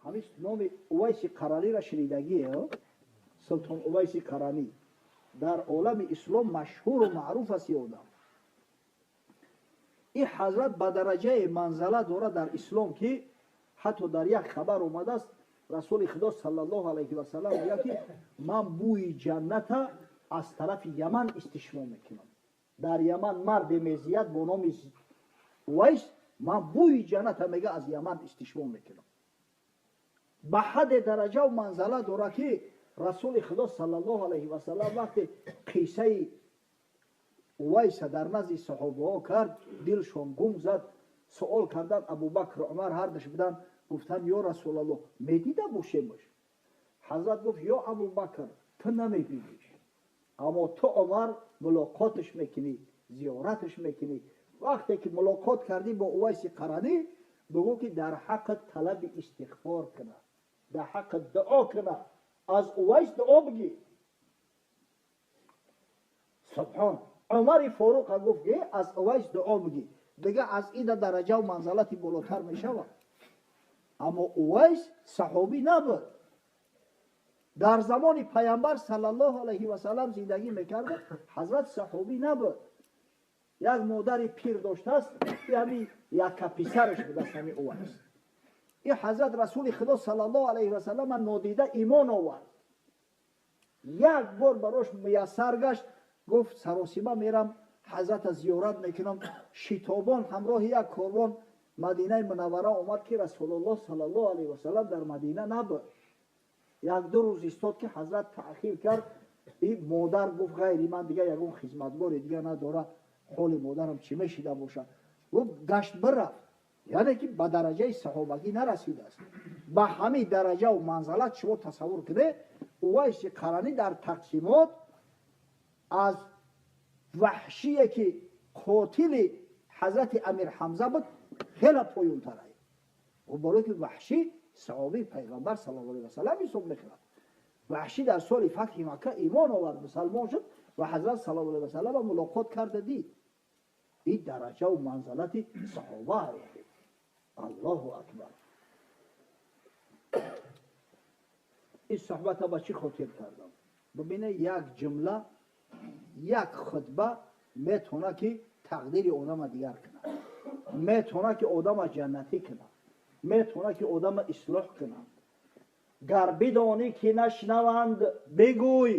Ҳамин номи Увайси Қараниро шунидагие? Султон Увайси Қаранӣ дар олами ислом машҳуру маъруф аст. Одам ин ҳазрат ба дараҷаи манзала дорад дар ислом, ки ҳатто дар як хабар омадааст, Расули Худо саллаллоҳу алайҳи васалам мегӯяд, ки ман бӯи ҷанната аз тарафи Яман истишмом мекунам. Дар Яман марде мезияд бо номи Увайс, ман бӯи ҷанната, мега, аз Яман истишмом мекунам. Ба ҳадде дараҷаву манзала дорад, ки Расули Худо саллаллоҳу алайҳи васалам вақте қиссаи Увайса дар назди саҳобаҳо кард, дилшон гум зад. Суол карданд, Абубакр, Умар ҳардаш буданд, гуфтанд: «Ё Расулаллоҳ, медида бошемаш?» Ҳазрат гуфт: «Ё Абубакр, ту намебиниш, аммо ту, Умар, мулоқоташ мекунӣ, зиёраташ мекунӣ. Вақте ки мулоқот кардӣ бо Увайси Қаранӣ, бигӯ, ки дар ҳаққат талаби истиғфор кунад, дар ҳаққат дуо кунад, аз Увайс дуо бигир». Субҳон, Умари Форуқа гуфт, ки аз Увайс дуо бигир. Дига аз ида дараҷаву манзалати болотар мешавад? Аммо Увайс саҳобӣ набуд, дар замони Пайғамбар саллаллоҳу алайҳи васалам зиндагӣ мекарда, ҳазрат саҳобӣ набуд. Як модари пир доштааст, ҳами якка писараш будааст, ҳами Увайс. И ҳазрат Расули Худо саллаллоҳу алайҳи васалама нодида имон овард. Як бор барош муяссар гашт, гуфт: «Саросима мерам, ҳазрата зиёрат мекунам». Шитобон ҳамроҳи як корвон Мадинаи Мунаввара омад, ки Расулуллоҳ саллаллоҳу алайҳи васалам дар Мадина набуд. Як ду рӯз истод, ки ҳазрат таъхир кард. И модар гуфт: «Ғайри ман дига ягон хизматгори дига надора, ҳоли модарам чӣ мешида бошад?» Гуфт, гашт, бирафт. Яъне ки ба дараҷаи саҳобагӣ нарасидааст. Ба ҳамин дараҷаву манзалат шумо тасаввур кунед, Увайси Қаранӣ дар тақсимот аз Ваҳшие, ки қотили ҳазрати Амир Ҳамза буд, хеле поёнтарай. Барое ки Ваҳшӣ саҳобии Пайғамбар саллаллоҳу алайҳи васалам ҳисоб мехӯрад. Ваҳшӣ дар соли фатҳи Макка имон овард, мусалмон шуд ва ҳазрат саллаллоҳу алайҳи васалама мулоқот карда дид. Ин дараҷаву манзалати саҳоба. Аллоҳу акбар! Ин суҳбата ба чӣ хотир кардам? Бибине, як ҷумла, як хутба метавона, ки тақдири одама дигар кунад, метавона, ки одама ҷаннатӣ кунад, метавона, ки одама ислоҳ кунад. Гар бидонӣ, ки нашнаванд, бигӯй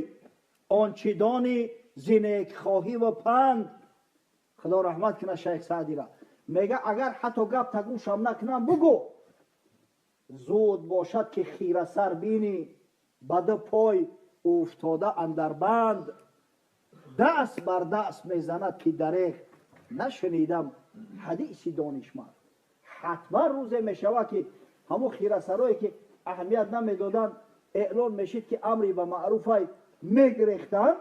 он чӣ донӣ зи некхоҳӣ ва панд. Худо раҳмат кунад Шайх Саъдира, мега: «Агар ҳатто гапта гӯшам накунам, бугӯ». Зуд бошад, ки хирасар бинӣ ба ду пой уфтода андар банд, даст бар даст мезанад, ки дареғ нашунидам ҳадиси донишманд. Ҳатман рӯзе мешавад, ки ҳамун хирасарое, ки аҳамият намедоданд, эълон мешид, ки амри ба маъруфай, мегирехтанд,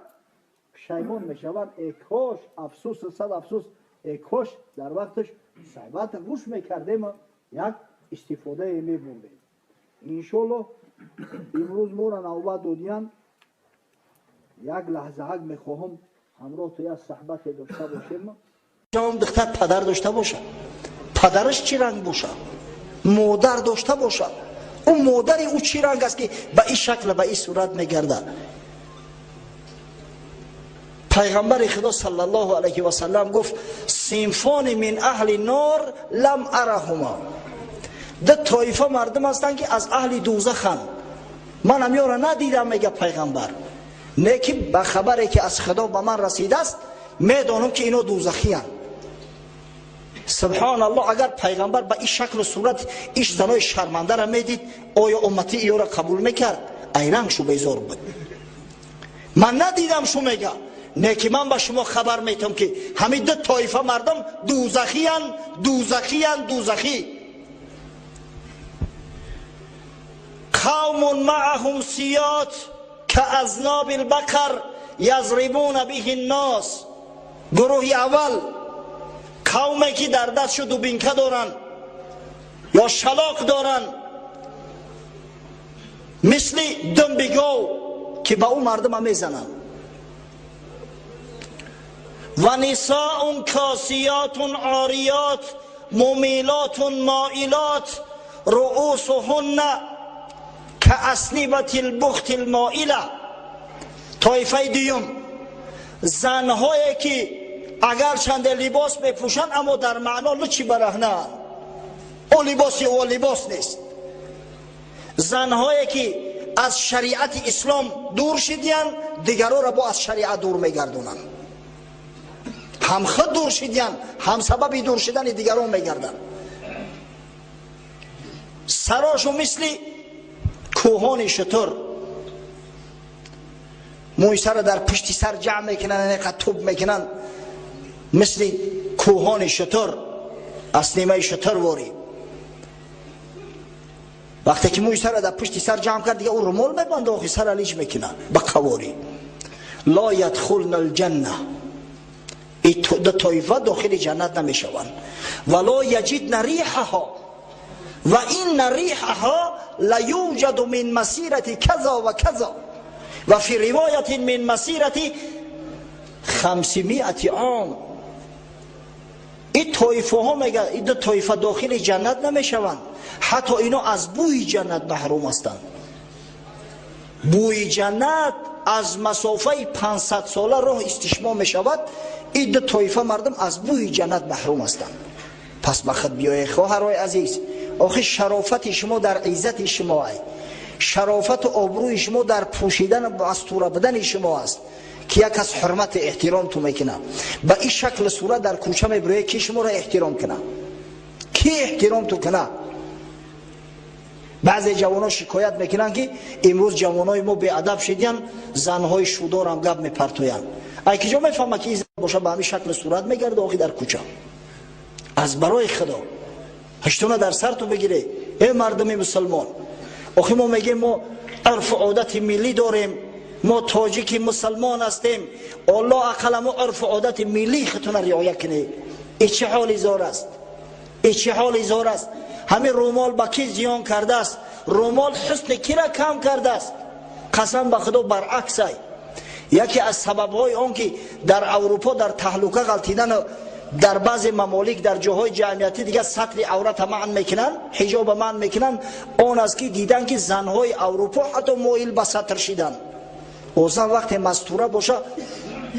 пушаймон мешаванд: «Э кош, афсӯс, сад афсӯс, э кош дар вақташ суҳбата гӯш мекардем, як истифодае мебурдем». Иншоллоҳ, имрӯз моро навбат додиян, як лаҳзаҳак мехоҳам ҳамроҳ ту як суҳбате дошта бошем. Духтар падар дошта бошад, падараш чӣ ранг бошад? Модар дошта бошад, ӯ модари ӯ чӣ ранг аст, ки ба ин шакл, ба ин сурат мегардад? Пайғамбари Худо саллаллоҳу алайҳи васалам гуфт: «صنفان من أهل النار لم أرهما». Ду тоифа мардум ҳастанд, ки аз аҳли дӯзаханд, ман ҳамёра надидам, мега пайғамбар, не ки ба хабаре, ки аз Худо ба ман расидааст, медонам, ки ино дӯзахиянд. Субҳоналлоҳ, агар пайғамбар ба ин шаклу сурат иш занои шармандара медид, оё уммати иёра қабул мекард? Айранг шу безор буд. «Ман надидам шу, мега, не ки ман ба шумо хабар метам, ки ҳамин ду тоифа мардум дӯзахиянд, дӯзахиянд, дӯзахӣ». قوم معهم سياط كأذناب البقر يضربون به الناس. Гурӯҳи аввал қавме, ки дар дастшу дубинка доранд ё шалоқ доранд, мисли думби гов, ки ба ӯ мардума мезананд. ونساء كاسيات عاريات مميلات مائلات رؤوسهن كأسنبة البخت المائلة. طایفه دوم زنهایی که اگر چند لباس میپوشند اما در معنا لچی برهنه، او لباسی او لباس نیست. زنهایی که از شریعت اسلام دور شدیان، دیگران را با از شریعت دور میگردونند. هم خود دور شدیان، هم سبب دور شدن دیگران میگردند. سراشو مثل کوهان شتر، موی سر در پشت سر جمع میکنن، اینقدر توب میکنن مثل کوهان شتر، از نیمه شتر واری. وقتی که موی سر در پشت سر جمع کرد دیگه او رومال میبنده، آخی سر لیج میکنه به قواری. لا یدخلن الجنه، این دو طایفه داخل جنت نمیشوند. ولا یجدن ریحها و این ریحها لیوجد من مسیرة کذا و کذا و فی روایت من مسیرة 500 عام. این طایفه ها میگه این دو طایفه داخل جنت نمیشوند، حتی اینا از بوی جنت محروم هستند. بوی جنت از مسافه 500 ساله راه استشمام میشود. این دو طایفه مردم از بوی جنت محروم هستند. پس به خود بیایید خواهرای عزیز، آخه شرافت شما در عزت شما ای، شرافت و آبروی شما در پوشیدن و مستوره بدن شما است که یک از حرمت احترام تو میکنه. با این شکل صورت در کوچه میبروی کی شما را احترام کنه؟ کی احترام تو کنه؟ بعضی جوان‌ها شکایت میکنن که امروز جوانای ما بی‌ادب شدن، زنهای شودار هم گپ میپرتوین. ای کجا میفهمه که این زن باشه به همین شکل صورت میگرده آخی در کوچه؟ از برای خدا هشتونه در سر تو بگیره ای مردم مسلمان. آخه ما میگیم ما عرف و عادت ملی داریم، ما تاجیک مسلمان هستیم، الله اقل ما عرف و عادت ملی خودتون رعایت کنید. ای چه حالی زار است، ای چه حالی زار است. همین رومال با کی زیان کرده است؟ رومال حسن کی را کم کرده است؟ قسم به خدا برعکس ای. یکی از سببهای آن که در اروپا در تهلکه غلطیدن و در بعض ممالک در جاهای جمعیتی دیگه ستر عورت منع میکنن، حجاب منع میکنن، آن است که دیدن که زنهای اروپا حتی مایل به ستر شدن. او زن وقتی مستوره باشه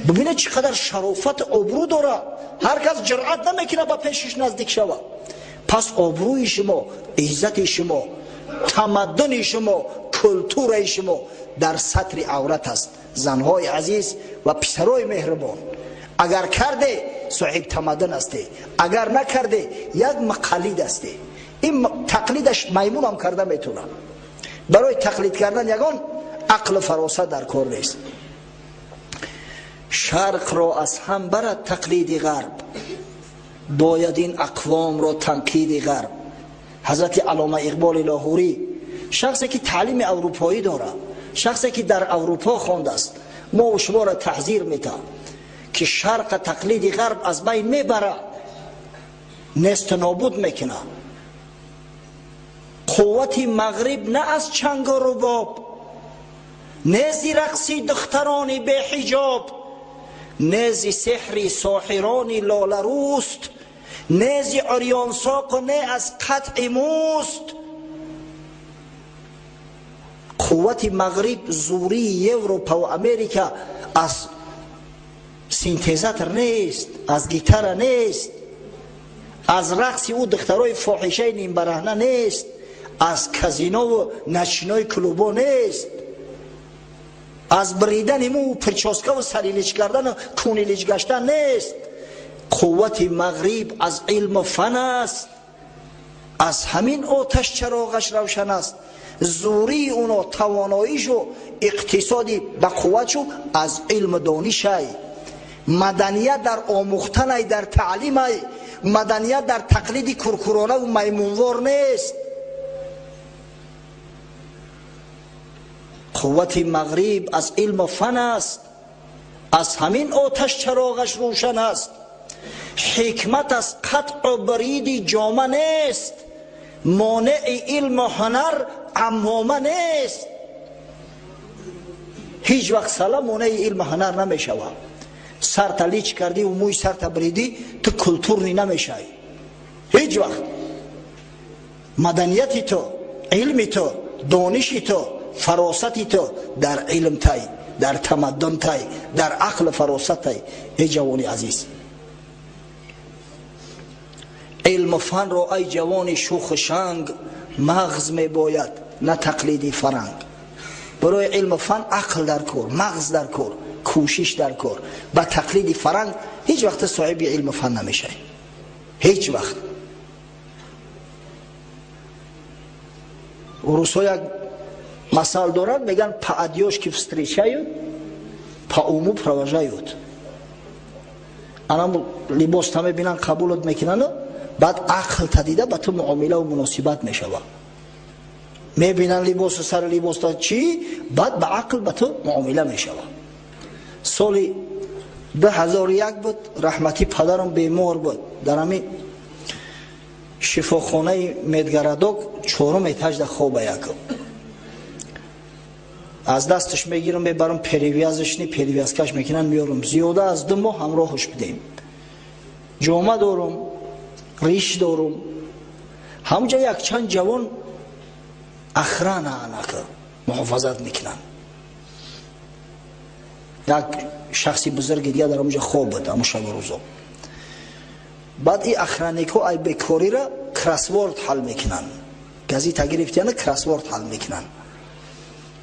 ببینه چقدر شرافت آبرو داره، هر کس جرأت نمیکنه به پیشش نزدیک شود. پس آبروی شما، عزت شما، تمدن شما، کلتور شما در ستر عورت است. زنهای عزیز و پسرای مهربان، اگر کرده صاحب تمدن هستی، اگر نکرده یک مقلید هستی. این تقلیدش میمون هم کرده میتونه. برای تقلید کردن یگان عقل و فراست در کار نیست. شرق را از هم برد تقلید غرب، باید این اقوام را تنقید غرب. حضرت علامه اقبال لاهوری، شخصی که تعلیم اروپایی داره، شخصی که در اروپا خوانده است، ما و شما را تحذیر میده که شرق تقلید غرب از بین میبره، نیست نابود میکنه. قوت مغرب نه از چنگ و رباب، نه ز رقص دختران بی حجاب، نه ز سحر ساحران لاله روست، نه ز عریان ساق و نه از قطع موست. قوت مغرب زوری اروپا و امریکا از سینتزاتر نیست، از گیتار نیست، از رقص او دخترای فاحشه نیم برهنه نیست، از کازینو و نشینای کلوبو نیست، از بریدن مو پرچاسکا و سریلیچ کردن و کونیلیچ گشتن نیست. قوت مغرب از علم و فن است، از همین آتش چراغش روشن است. زوری اونا، تواناییش و اقتصادی به قوتشو از علم و دانش ای. مدنیت در آموختن ای، در تعلیم ای. مدنیت در تقلید کرکرانه و میمونوار نیست. قوت مغرب از علم و فن است، از همین آتش چراغش روشن است. حکمت از قطع و برید جامه نیست، مانع علم و هنر عمامه نیست. هیچ وقت سلام مانع علم و هنر نمیشود. سر لیچ کردی و موی سر بریدی تو کلتورنی نمیشای هیچ وقت. مدنیت تو، علم تو، дониши ту, фаросати ту дар илм тай, дар тамаддун тай, дар ақл фаросат тай. Эй ҷавони азиз, илму фанро ай ҷавони шуху шанг мағз мебояд, на тақлиди фаранг. Барои илму фан ақл дар кор, мағз дар кор, кӯшиш дар кор. Ба тақлиди фаранг ҳеҷ вақт соҳиби илму фан намешавӣ, ҳеҷ вақт. Русҳо як масал доранд, мегӯянд: по одежке встречают, по уму провожают. Анам либос та мебинанд, қабулот мекунанд, баъд ақл та дида ба ту муомилаву муносибат мешавад. Мебинанд либосу сари либоста чӣ, баъд ба ақл ба ту муомила мешавад. Соли 2001 буд, раҳматӣ падарам бемор буд. Дар ҳамин шифохонаи медгородок чорум этажда хоба якм. Аз дасташ мегирам, мебарам перевязочный, перевязкаш мекунам, меёрам. Зиёда аз 2 моҳ ҳамроҳаш будем. Ҷома дорум, риш дорум. Ҳамҷа якчанд ҷавон охрана анака муҳофазат мекунанд. Як шахси бузурги дига дар онҷа хоб буд ҳамун шабу рӯзо. Баъд и охранникҳо ай бекориро кроссворд ҳал мекунанд. Газета гирифтияна кроссворд ҳал мекунанд.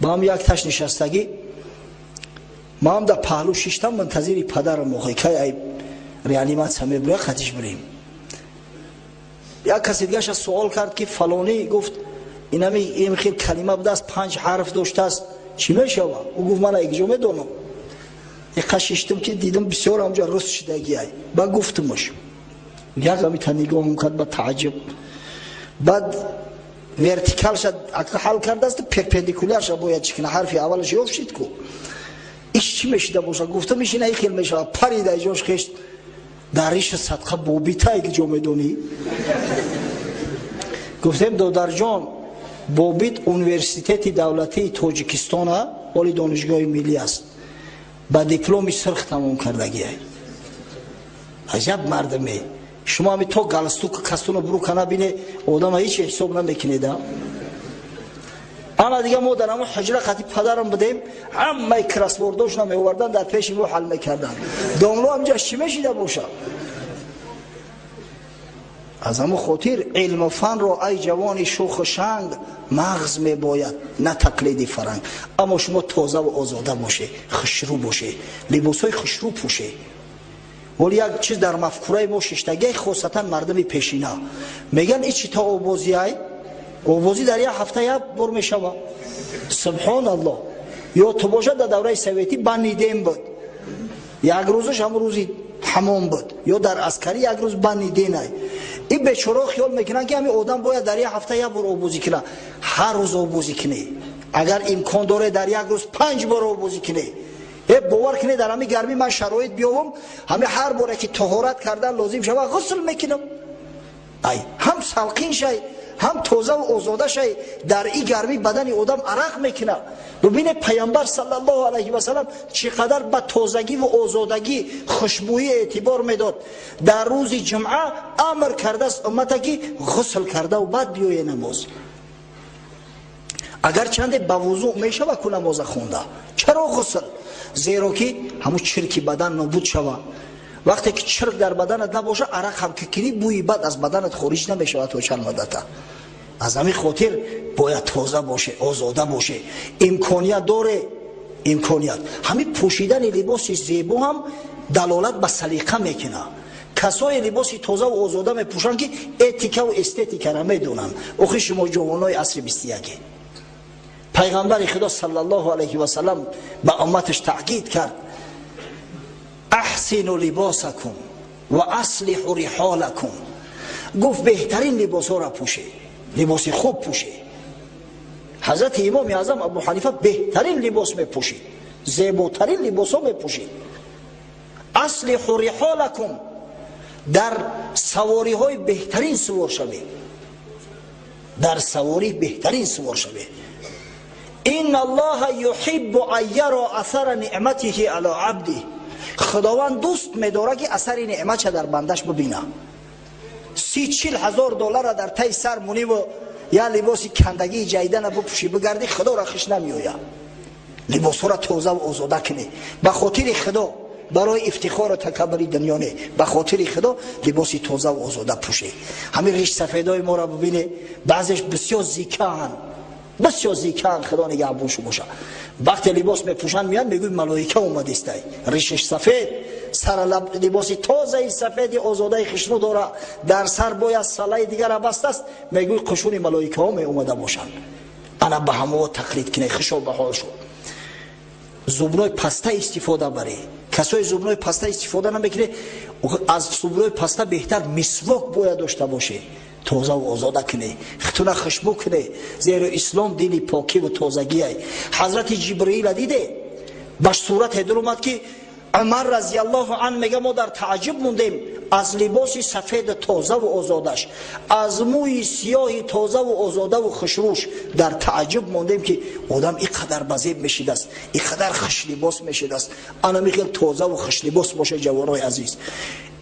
Ба ҳам як таш нишастагӣ, ма ҳам дар паҳлӯ шиштам, мунтазири падарам охи кай ай реаниматсия мебуря хатиш бирем. Як каси дигаша суол кард ки фалонӣ, гуфт инами ин хел калима будааст, 5 ҳарф доштааст, чӣ мешавад? Ӯ гуфт ман якҷо медонам. Иқа шиштам ки дидам бисёр ҳамҷа рус шидагиай. Ба гуфтумаш. Як ҳамита нигоҳум кард ба тааҷҷуб. Баъд вертикалша ҳал кардааст, перпендикулярша бояд чӣ кунад, ҳарфи аввалаш ёфт шид ку. Иш чӣ мешида бошад? Гуфтам иш ина хел мешавад. Парида ҷош хешт дар риша садқа бобита ҷо медонӣ? Гуфтем додарҷон, Бобит университети давлатии Тоҷикистона, оли донишгоҳи миллӣ аст, ба дипломи сирх тамом кардагиай. Аҷаб мардаме! Шумо ҳами то галстук кастуно бурука набине, одама ҳеч ҳисоб намекунеда. Ана дига мо дар ҳамон ҳуҷра қати падарам будем, ҳамаи кроссвордошона меовардан, дар пеши мо ҳал мекарданд. Домло ҳамҷа чӣ мешида бошад? Аз ҳамон хотир илму фанро ай ҷавони шуху шанг мағз мебояд, на тақлиди фаранг. Аммо шумо тозаву озода боше, хушрӯ боше, либосҳои хушрӯ пӯше. Вале як чиз дар мафкураи мо шиштагиай, хосатан мардуми пешина мегӯянд ин чи та обозиай? Обозӣ дар як ҳафта як бор мешавад. Субҳоналлоҳ! Ё ту бошад дар давраи советӣ банидем буд, як рӯзаш ҳамон рӯзи ҳамон буд, ё дар аскарӣ як рӯз баниденай. Ин бечораҳо хиёл мекунанд ки ҳамин одам бояд дар як ҳафта як бор обозӣ кунад. Ҳар рӯз обозӣ кунӣ, агар имкон доре дар як рӯз 5 бор обозӣ кунӣ. Бовар кунед, дар ҳамин гармӣ ман шароит биёвам, ҳамин ҳар боре ки тоҳорат кардан лозим шавад ғусл мекунам. Ай ҳам салқин шай, ҳам тозаву озода шай. Дар ин гармӣ бадани одам арақ мекунад. Бубинед паямбар саллаллоҳу алайҳи васаллам чӣ қадар ба тозагиву озодагӣ, хушбӯӣ эътибор медод. Дар рӯзи ҷумъа амр кардааст уммата ки ғусл кардаву баъд биёе намоз. Агарчанде ба вузӯъ мешавад ку намоза хонда, чаро ғусл? Зеро ки ҳамун чирки бадан нобуд шавад. Вақте ки чирк дар баданат набошад, арақ ҳам ки кунӣ, бӯи бад аз баданат хориҷ намешавад то чанд муддата. Аз ҳамин хотир бояд тоза боше, озода боше. Имконият доре, имконият. Ҳамин пӯшидани либоси зебо ҳам далолат ба салиқа мекунад. Касое либоси тозаву озода мепӯшанд ки этикаву эстетикаро медонанд. Охи шумо ҷавонои асри 21. Пайғамбари Худо саллаллоҳу алайҳи васаллам ба умматаш таъкид кард: аҳсину либосакум ва аслиҳу риҳолакум. Гуфт беҳтарин либосҳоро пӯше, либоси хуб пӯше. Ҳазрати имоми аъзам Абу Ҳанифа беҳтарин либос мепӯшид, зеботарин либосҳо мепӯшид. Аслиҳу риҳолакум, дар савориҳои беҳтарин сувор шавед, дар саворӣ беҳтарин сувор шавед. Инна Аллоҳа юҳиббу ан яро асара неъматиҳи ало абдиҳ. Худованд дӯст медорад ки асари неъматша дар бандаш бибина. 30-40 ҳазор доллара дар таи сар муниву Я либоси кандагии ҷайдана бипӯшӣ, бигардӣ, худоро хуш намеояд. Либосҳоро тоза ва озода кунӣ ба хотири худо, барои ифтихору такаббури дунё не, ба хотири худо либоси тоза ва озода пӯшӣ. Ҳамин ришсафедои моро бибине, баъзеш бисёр зикаанд, бисёр зикаанд, худо нигаҳбоншу боша. Вақте либос мепӯшанд, меянд, мегӯй малоика омадистай. Ришаш сафед, сара либоси тозаи сафеди озодаи хушрӯ дора, дар сар бояд салаи дигара бастааст, мегӯй қушуни малоикаҳо меомада бошанд. Ана ба ҳамоо тақлид кине, хушо ба ҳол шуд. Зубной паста истифода барӣ. Касои зубной паста истифода намекунӣ, аз зубной паста беҳтар мисвок бояд дошта бошӣ. Тоза ва озода кунӣ, хитуна хушбӯ кунӣ, зеро ислом дини покӣ ва тозагиай. Ҳазрати Ҷибраила диде, ба сурате дуромад, ки Умар разиаллоҳу ан мега, мо дар тааҷҷуб мондем аз либоси сафеду тозаву озодаш, аз мӯи сиёҳи тозаву озодаву хушрӯш. Дар тааҷҷуб мондем, ки одам ин қадар базеб мешидааст, ин қадар хушлибос мешидааст. Ана михел тозаву хушлибос боша, ҷавонои азиз.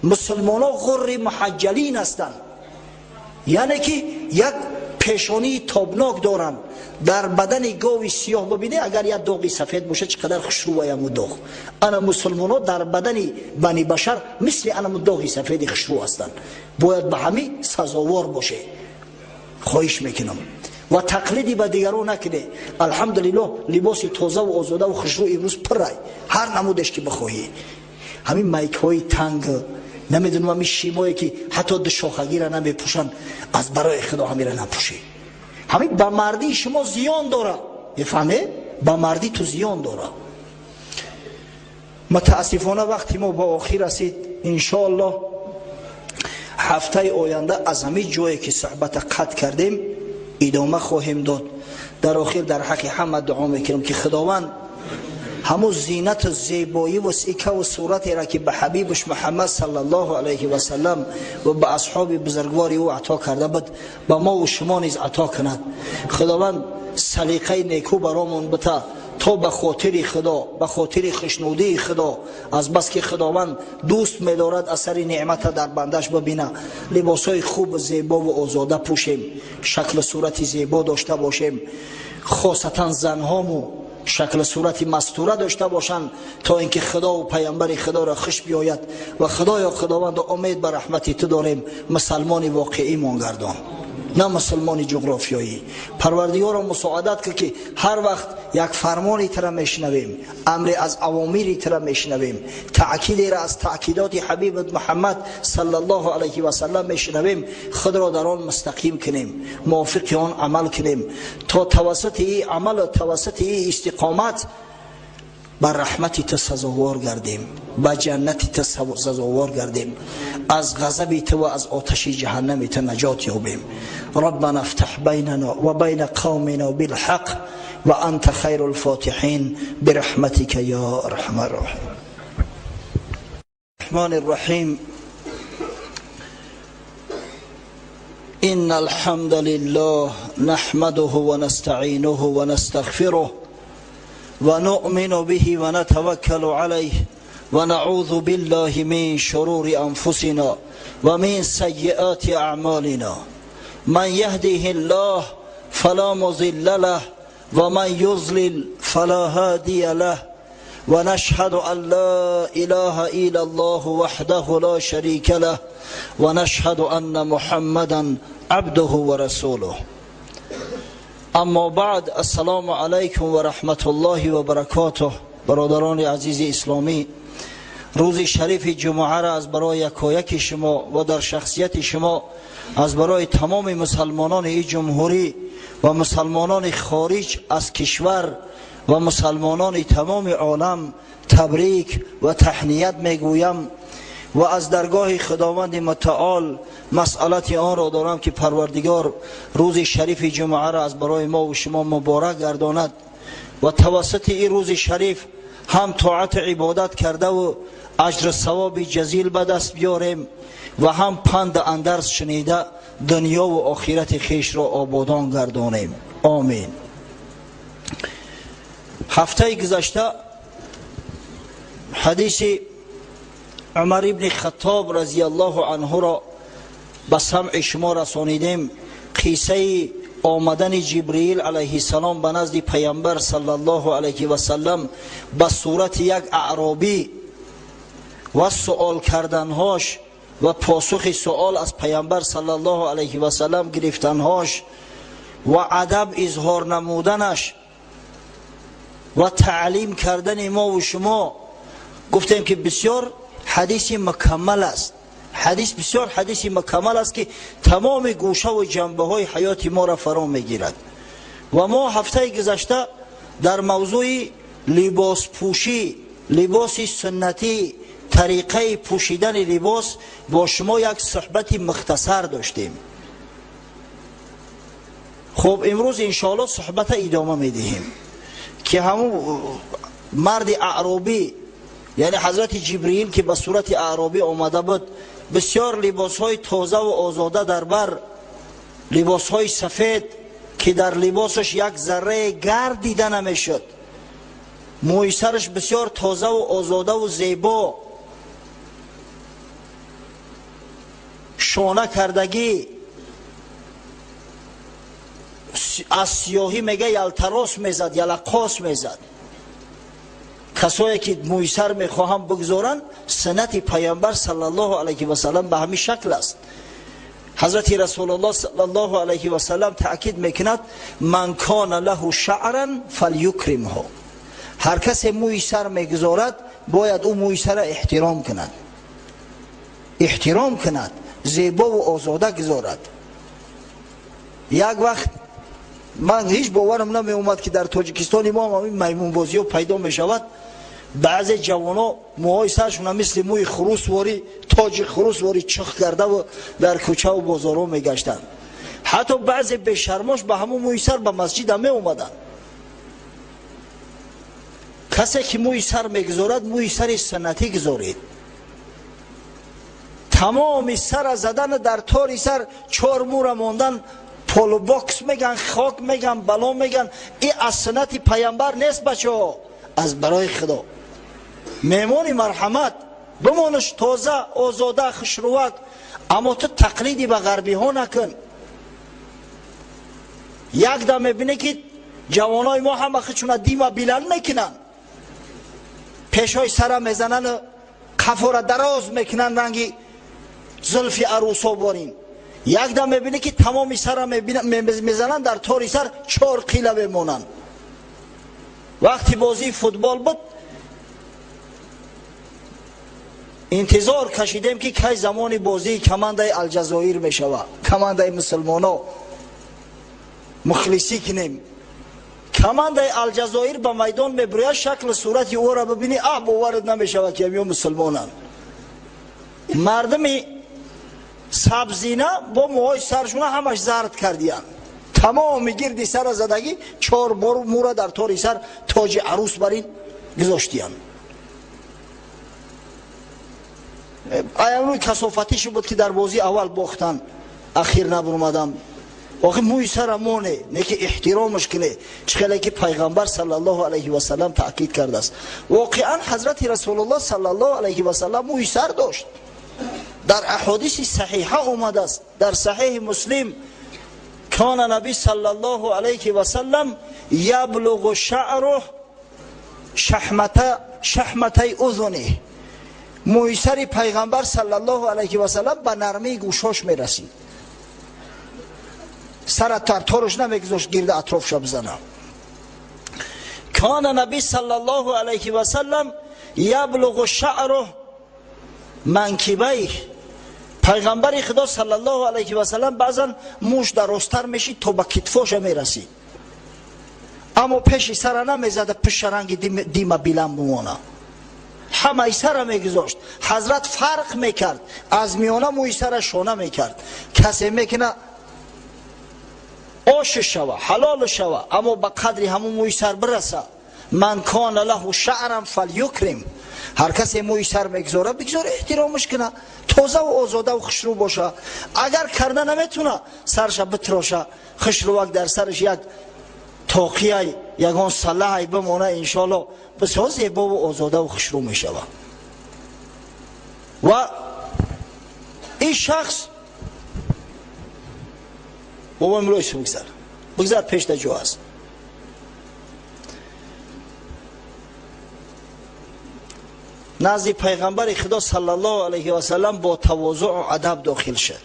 Мусулмоно ғурри муҳаҷҷалин ҳастанд, яъне ки як пешонии тобнок доранд. Дар бадани гови сиёҳ бибине, агар як доғи сафед бошад, чӣ қадар хушрӯаяму доғ. Ана мусулмоно дар бадани бани башар мисли анаму доғи сафеди хушрӯ ҳастанд. Бояд ба ҳамин сазовор боше. Хоҳиш мекунам, ва тақлиди ба дигарон накуне. Алҳамдулиллоҳ, либоси тозаву озодаву хушрӯ имрӯз пуррай, ҳар намудеш ки бихоҳӣ. Ҳамин майкҳои танг, намедонам, ҳамин шимое ки ҳатто душохагира намепӯшанд, аз барои худо ҳамира напӯшӣ. Ҳамин ба мардии шумо зиён дорад, мефаҳме? Ба мардӣ ту зиён дорад. Мутаассифона, вақти мо ба охир расид. Иншоаллоҳ, ҳафтаи оянда аз ҳамин ҷое ки суҳбата қатъ кардем, идома хоҳем дод. Дар охир дар ҳаққи ҳама дуо мекунам, ки худованд ҳамун зинату зебоӣ ва сикаву суратеро, ки ба ҳабибаш Муҳаммад саллаллоҳу алайҳи васалам ва ба асҳоби бузургвори ӯ ато карда буд, ба мо ва шумо низ ато кунад. Худованд салиқаи некӯ баромон бита, то ба хотири худо, ба хотири хушнудии худо, аз бас ки худованд дӯст медорад асари неъмата дар бандаш бибина, либосҳои хуб, зебову озода пӯшем, шаклу сурати зебо дошта бошем, хосатан занҳому шакли сурати мастура дошта бошанд, то инки худо ва паямбари худоро хуш биёяд. Ва худоё, худованд, умед ба раҳмати ту дорем, мусалмони воқеӣ гардон, на мусулмони ҷуғрофиёӣ. Парвардигоро, мусоадат кун, ки ҳар вақт як фармони тара мешунавем, амре аз авомири тара мешунавем, таъкидеро аз таъкидоти ҳабибат Муҳаммад саллаллоҳу алайҳи васаллам мешунавем, худро дар он мустақим кунем, мувофиқи он амал кунем, то тавассути и амалу тавассути и истиқомат ба раҳмати ту сазовор гардем, ба ҷаннати ту сазовор гардем, аз ғазаби ту ва аз оташи ҷаҳаннами ту наҷот ёбем. ربنا افتح بيننا وبين قومنا بالحق وأنت خير الفاتحين برحمتك يا أرحم الراحمين. الرحمن الرحيم. إن الحمد لله نحمده ونستعينه ونستغفره ونؤمن به ونتوكل عليه ونعوذ بالله من شرور أنفسنا ومن سيئات أعمالنا. من يهده الله فلا مضل له ومن يضلل فلا هادي له. ونشهد أن لا إله إلا الله وحده لا شريك له ونشهد أن محمدا عبده ورسوله. اما بعد، السلام علیکم و رحمت الله و برکاته. برادران عزیز اسلامی، روز شریف جمعه را از برای یکایک شما و در شخصیت شما از برای تمام مسلمانان ای جمهوری و مسلمانان خارج از کشور و مسلمانان تمام عالم تبریک و تهنیت میگویم و از درگاه خداوند متعال مسئلت آن را دارم که پروردگار روز شریف جمعه را از برای ما و شما مبارک گرداند و توسط این روز شریف هم طاعت عبادت کرده و اجر ثواب جزیل به دست بیاریم و هم پند اندرز شنیده دنیا و آخرت خویش را آبادان گردانیم. آمین. هفته گذشته حدیث عمر ابن خطاب رضی الله عنه را به سمع شما رسانیدیم، قصه آمدن جبرئیل علیه السلام به نزد پیامبر صلی الله علیه و سلم به صورت یک اعرابی و سؤال کردنهاش و پاسخ سؤال از پیامبر صلی الله علیه و سلم گرفتنهاش و ادب اظهار نمودنش و تعلیم کردن ما و شما، گفتیم که بسیار حدیث مکمل است. حدیث بسیار حدیث مکمل است که تمام گوشه و جنبه های حیات ما را فرا میگیرد. و ما هفته گذشته در موضوع لباس پوشی، لباس سنتی، طریقه پوشیدن لباس با شما یک صحبت مختصر داشتیم. خب امروز انشاءالله صحبت ادامه میدهیم که همون مرد اعرابی، یعنی حضرت جبرئیل که به صورت اعرابی آمده بود، بسیار لباس های تازه و آزاده در بر، لباس های سفید که در لباسش یک ذره گرد دیده نمیشد، موی سرش بسیار تازه و آزاده و زیبا، شانه کردگی، از سیاهی میگه یلتراس میزد، یلقاس میزد. کسایی که موی سر میخواهم بگذارن، سنت پیامبر صلی الله علیه و سلم به همین شکل است. حضرت رسول الله صلی الله علیه و سلم تأکید میکند من کان له شعرا فلیکرمه، هر کس موی سر میگذارد باید او موی سر احترام کند، احترام کند، زیبا و آزاده گذارد. یک وقت من هیچ باورم نمی اومد که در تاجیکستان ما هم این میمون بازی ها پیدا می شود. بعضی جوانا موهای سرشون مثل موی خروس واری، تاج خروس واری چخ کرده و در کوچه و بازارها می گشتند. حتی بعضی بی‌شرماش به همون موی سر به مسجد هم می اومدن. کسی که موی سر میگذارد موی سر سنتی گذارید. تمام سر زدن در تاری سر چهار مو ماندن، پولو باکس میگن، خاک میگن، بلا میگن، این از سنت پیامبر نیست بچه ها. از برای خدا میمونی مرحمت بمونش تازه آزاده خوشروک، اما تو تقلیدی به غربی ها نکن. یک دم میبینی که جوانای ما همه خودشون دیما بیلان میکنن، پیشای سر میزنن، قفا را دراز میکنن، رنگی زلفی عروسا بارین. یک دم میبینی که تمامی سر میزنن، در تاری سر چهار قیله میمونن. وقتی بازی فوتبال بود انتظار کشیدیم که کی زمان بازی کماندای الجزایر میشوه، کماندای مسلمانا مخلصی کنیم. کماندای الجزایر به میدان میبروید، شکل صورت او را ببینی اه باورت نمیشوه که همیو مسلمانان. مردمی سبزینه با موهای سرشون همش زرد کردیان، تمام گردی سر زدگی چهار مورا در تاری سر تاج عروس برین گذاشتیان. ایامروی کسافتیش بود که در بازی اول باختن، اخیر نبرمدم. آخه موی سر مونه، نه که احترامش کنه، چخیلی که پیغمبر صلی الله علیه و سلم تاکید کرده است. واقعا حضرت رسول الله صلی الله علیه و سلم موی سر داشت. در احادیث صحیحه آمده است، در صحیح مسلم کان نبی صلی الله علیه و سلم یبلغ شعره شحمته اذنه. موی سر پیغمبر صلی الله علیه و سلم به نرمی گوشاش میرسید، سر ترتارش نمیگذاشت گرد اطرافش بزنه. کان نبی صلی الله علیه و سلم یبلغ شعره منکبیه. پیغمبر خدا صلی الله علیه و سلم بعضا موش درازتر میشید تا به کتفاش میرسید، اما پیش سر نمیزد پشت رنگ دیما بیلم بمانه، همه سر میگذاشت. حضرت فرق میکرد، از میانه موی سر شانه میکرد. کسی میکنه آش شوه، حلال شوه، اما به قدری همون موی سر برسه. من کان له شعرا فلیکرم، هر کسی موی سر میگذاره بگذاره احترامش کنه، تازه و آزاده و خوشرو باشه. اگر کرده نمیتونه سرش بتراشه، خوشروک در سرش یک تاقیه یگان سلحی بمانه، انشالله بسیار زیبا و آزاده و خوشرو میشوه. و این شخص بابا امروز بگذار، Бигзар пеш да ҷо аст. Назди пайғамбари Худо саллаллоҳу алайҳи васаллам бо тавозӯъ ва адаб дохил шуд.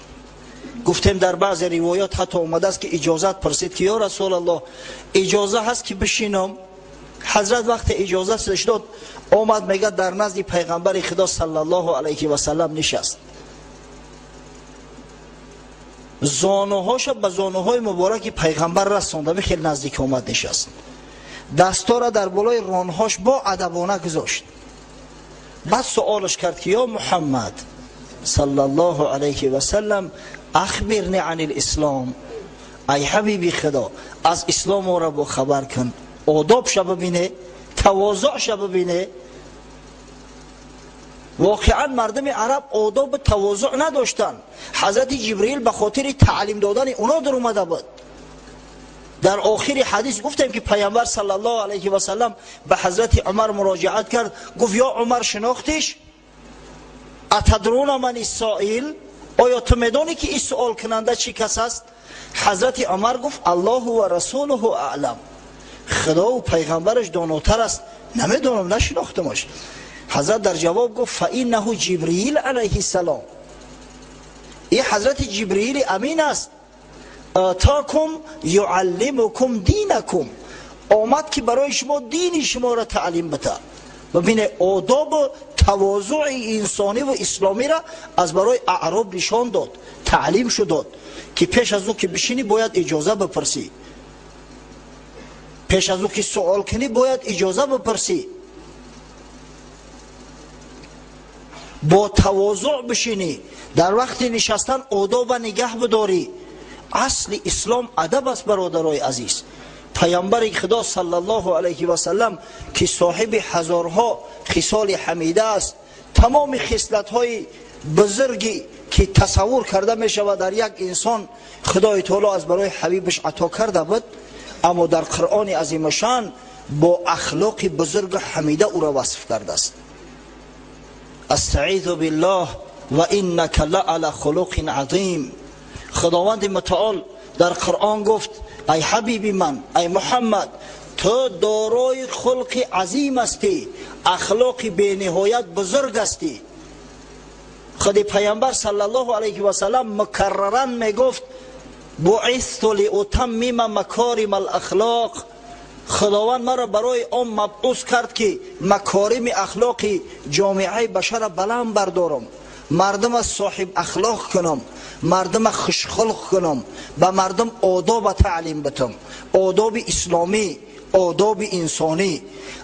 Гуфтем дар баъзе ривоят ҳатто омадааст ки иҷозат пурсид ки ё Расулаллоҳ, иҷоза ҳаст ки бишинам? Ҳазрат вақте иҷозаташ дод, омад мегӯяд дар назди пайғамбари Худо саллаллоҳу алайҳи васаллам нишаст. Зонуҳоша ба зонуҳои мубораки пайғамбар расонда, хеле наздик омад нишаст. Дастора дар болои ронҳош бо адабона гузошт. Баъд суолаш кард ки ё Муҳаммад саллаллоҳу алайҳи васаллам, ахбирни ани лислом, ай ҳабиби Худо, аз ислом ора бо хабар кун. Одобша бибине, тавозӯъша бибине. Воқеан мардуми араб одобу тавозӯъ надоштанд. Ҳазрати Ҷибриил ба хотири таълим додани уно дар омада буд. Дар охири ҳадис гуфтем ки пайғамбар саллаллоҳу алайҳи васаллам ба ҳазрати Умар муроҷиат кард, гуфт: ё Умар, шинохтиш? Атадруна мани соил? Оё ту медонӣ ки ин суолкунанда чӣ кас аст? Ҳазрати Умар гуфт: Аллоҳу ва расулуҳу аълам, Худову пайғамбараш донотар аст, намедонам, нашинохтамаш. Ҳазрат дар ҷавоб гуфт: фаиннаҳу Ҷибриил алайҳиссалом, ин ҳазрати Ҷибриили амин аст. Атакум юаллимукум динакум, омад ки барои шумо дини шуморо таълим бита. Бибине, одобу тавозӯи инсониву исломиро аз барои аъроб нишон дод, таълим шудод ки пеш аз ӯ ки бишинӣ бояд иҷоза бипурсӣ, пеш аз ӯ ки суол кунӣ бояд иҷоза бипурсӣ, бо тавозӯъ бишинӣ, дар вақти нишастан одоба нигаҳ бидорӣ. Асли ислом адаб аст, бародарои азиз. Пайғамбари Худо саллаллоҳу алайҳи васаллам ки соҳиби ҳазорҳо хисоли ҳамида аст, тамоми хислатҳои бузургӣ ки тасаввур карда мешавад дар як инсон, Худои таоло аз барои ҳабибаш ато карда буд, аммо дар Қуръони азимушшаън бо ахлоқи бузургу ҳамида ӯро васф кардааст. Астаизу биллоҳ ва иннака лаала хулуқин азим. Худованди мутаол дар Қуръон гуфт: ай ҳабиби ман, ай Муҳаммад, ту дорои хулқи азим ҳастӣ, ахлоқи бениҳоят бузург ҳастӣ. Худи пайғамбар саллаллоҳу алайҳи васаллам мукарраран мегуфт: буисту лиутаммима макорима алахлоқ, Худованд маро барои он мабъус кард ки макорими ахлоқи ҷомеаи башара баланд бардорам, мардума соҳиб ахлоқ кунам, мардума хушхулқ кунам, ба мардум одоба таълим битам, одоби исломӣ, одоби инсонӣ.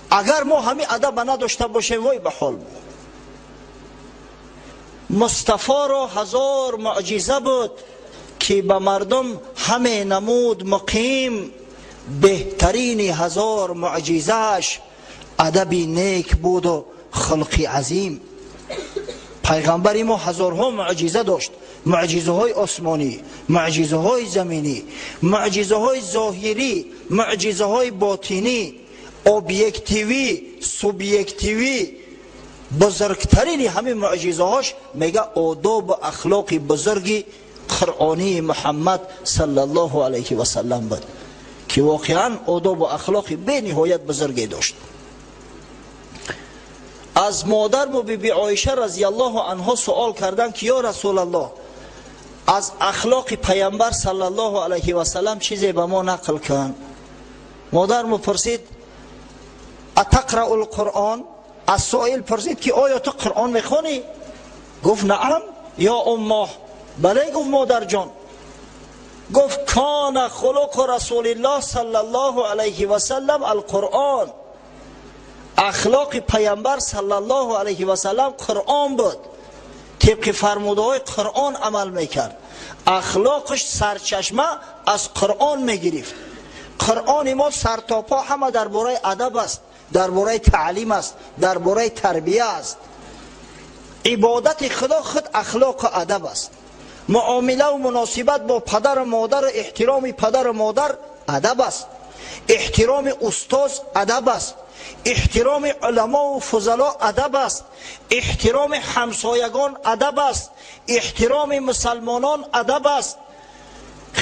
Агар мо ҳамин адаба надошта бошем, вой ба ҳол. Мустафоро ҳазор муъҷиза буд ки ба мардум ҳаме намуд муқим, беҳтарини ҳазор муъҷизааш адаби нек буду хулқи азим. Пайғамбари мо ҳазорҳо муъҷиза дошт, муъҷизаҳои осмонӣ, муъҷизаҳои заминӣ, муъҷизаҳои зоҳирӣ, муъҷизаҳои ботинӣ, объективӣ, субъективӣ. Бузургтарини ҳамин муъҷизаҳош мега одобу ахлоқи бузурги қуръонии Муҳаммад саллаллоҳу алайҳи васаллам буд ки воқеан одобу ахлоқи бениҳоят бузурге дошт. Аз модарму биби Оиша разияллоҳу анҳо суол карданд ки ё Расулаллоҳ, аз ахлоқи пайғамбар саллаллоҳу алайҳи васаллам чизе ба мо нақл кун. Модарму пурсид: атақрау лқуръон? Аз соил пурсид ки оё ту Қуръон мехонӣ? Гуфт: наам ё уммоҳ, бале, гуфт модарҷон. Гуфт: кана хулуқу расулиллоҳ саллаллоҳу алайҳи васаллам алқуръон, ахлоқи пайғамбар саллаллоҳу алайҳи васаллам Қуръон буд, тибқи фармудаҳои Қуръон амал мекард, ахлоқаш сарчашма аз Қуръон мегирифт. Қуръони мо сартопо ҳама дар бораи адаб аст, дар бораи таълим аст, дар бораи тарбия аст. Ибодати Худо худ ахлоқу адаб аст. Муомилаву муносибат бо падару модару эҳтироми падару модар адаб аст, эҳтироми устоз адаб аст, эҳтироми уламову фузало адаб аст, эҳтироми ҳамсоягон адаб аст, эҳтироми мусалмонон адаб аст.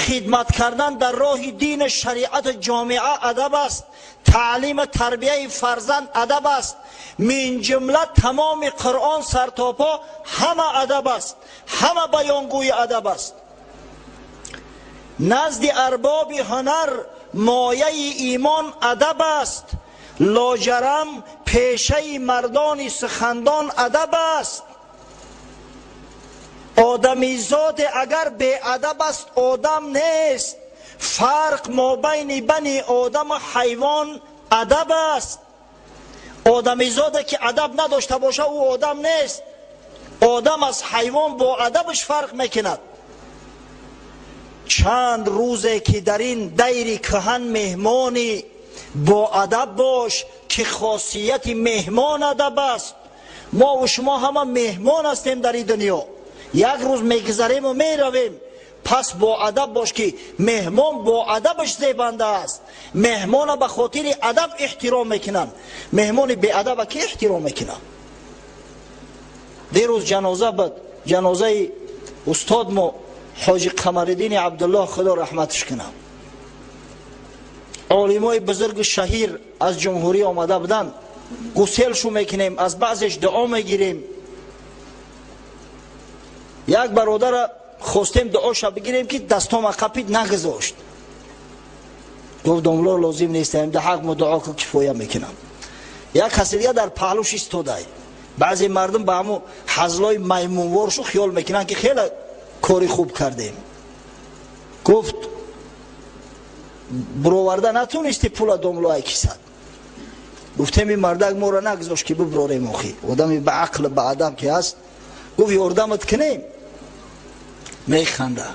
Хидмат кардан дар роҳи дин, шариат, ҷомеа адаб аст. Таълим, тарбияи фарзанд адаб аст. Мин ҷумла тамоми Қуръон сартопо ҳама адаб аст, ҳама баёнгӯи адаб аст. Назди арбоби ҳунар мояи имон адаб аст. Лоҷарам пешаи мардони сухандон адаб аст. Одамизод агар беадаб аст, одам нест. Фарқ мобайни бани одаму ҳайвон адаб аст. Одамизоде ки адаб надошта боша, ӯ одам нест. Одам аз ҳайвон бо адабаш фарқ мекунад. Чанд рӯзе ки дар ин дайри кӯҳан меҳмонӣ, бо адаб бош, ки хосияти меҳмон адаб аст. Мо ва шумо ҳама меҳмон ҳастем дар ин дунё. Як рӯз мегузарему меравем. Пас бо адаб бош, ки меҳмон бо адабаш зебанда аст. Меҳмона ба хотири адаб эҳтиром мекунанд. Меҳмони беадаба ки эҳтиром мекунад? Дирӯз ҷаноза буд, ҷанозаи устод мо ҳоҷи Қамариддини Абдуллоҳ, худо раҳматш кунад. Олимои бузургу шаҳир аз ҷумҳурӣ омада буданд. Гуселшу мекунем, аз баъзеш дуо мегирем. Як бародара хостем дуоша бигирем, ки дастома қапид, нагузошт. Гуфт: «Домло, лозим нестам, да ҳақ мо дуо ку, кифоя мекунам». Як каси дига дар паҳлуш истодай. Баъзе мардум ба ҳамун ҳазлои маймунворшу хиёл мекунанд, ки хеле кори хуб кардем. Гуфт: «Буроварда натонисти пула, домлоай кисад?» Гуфтем: «Ин мардак моро нагузошт, ки биброрем. Охи одами ба ақл, ба адаб ки ҳаст». Гуфт: «Ёрдамат кунем?» Механда.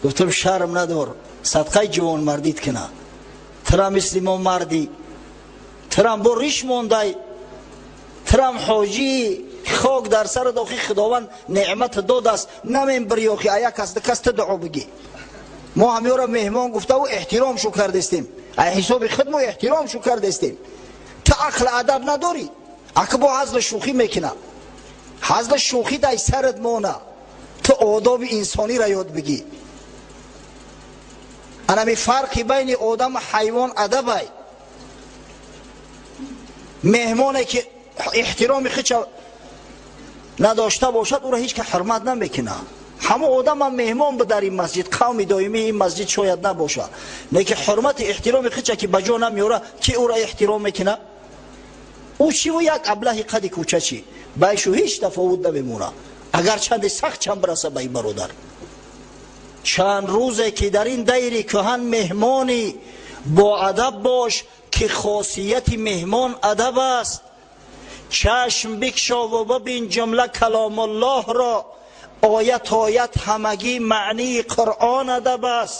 Гуфтам: «Шарм надор, садқаи ҷавонмардит куна. Тира мисли мо марди, тирам бо риш мондай, тирам ҳоҷӣ, хок дар сарат. Охи худованд неъмат додааст, намембири. Охи а як кас кас ту дуо бигӣ. Мо ҳамёра меҳмон гуфтаву эҳтиромшу кардестем, ай ҳисоби худ мо эҳтиромшу кардестем. Ту ақл адаб надорӣ». Ака бо ҳазла шӯхӣ мекуна. Ҳазла шӯхӣ дай сарат мона, ту одоби инсониро ёд бигӣ. Анами фарқи байни одаму ҳайвон адабай. Меҳмоне ки эҳтироми хича надошта бошад, ӯро ҳеҷ ка ҳурмат намекунад. Ҳамон одамам меҳмон бу дар ин масҷид, қавми доимии ин масҷид шояд набошад, лекин ҳурмати эҳтироми хича ки ба ҷо намеёра, ки ӯро эҳтиром мекунад? Ӯ чиву як аблаҳи қади кӯча чӣ? Байшу ҳеҷ тафовут намемонад, агар чанде сахт чанд бираса ба ин бародар. Чанд рӯзе ки дар ин дайри кӯҳан меҳмонӣ, бо адаб бош, ки хосияти меҳмон адаб аст. Чашм бикшову бибин ҷумла каломуллоҳро, оят оят ҳамагӣ маънии Қуръон адаб аст.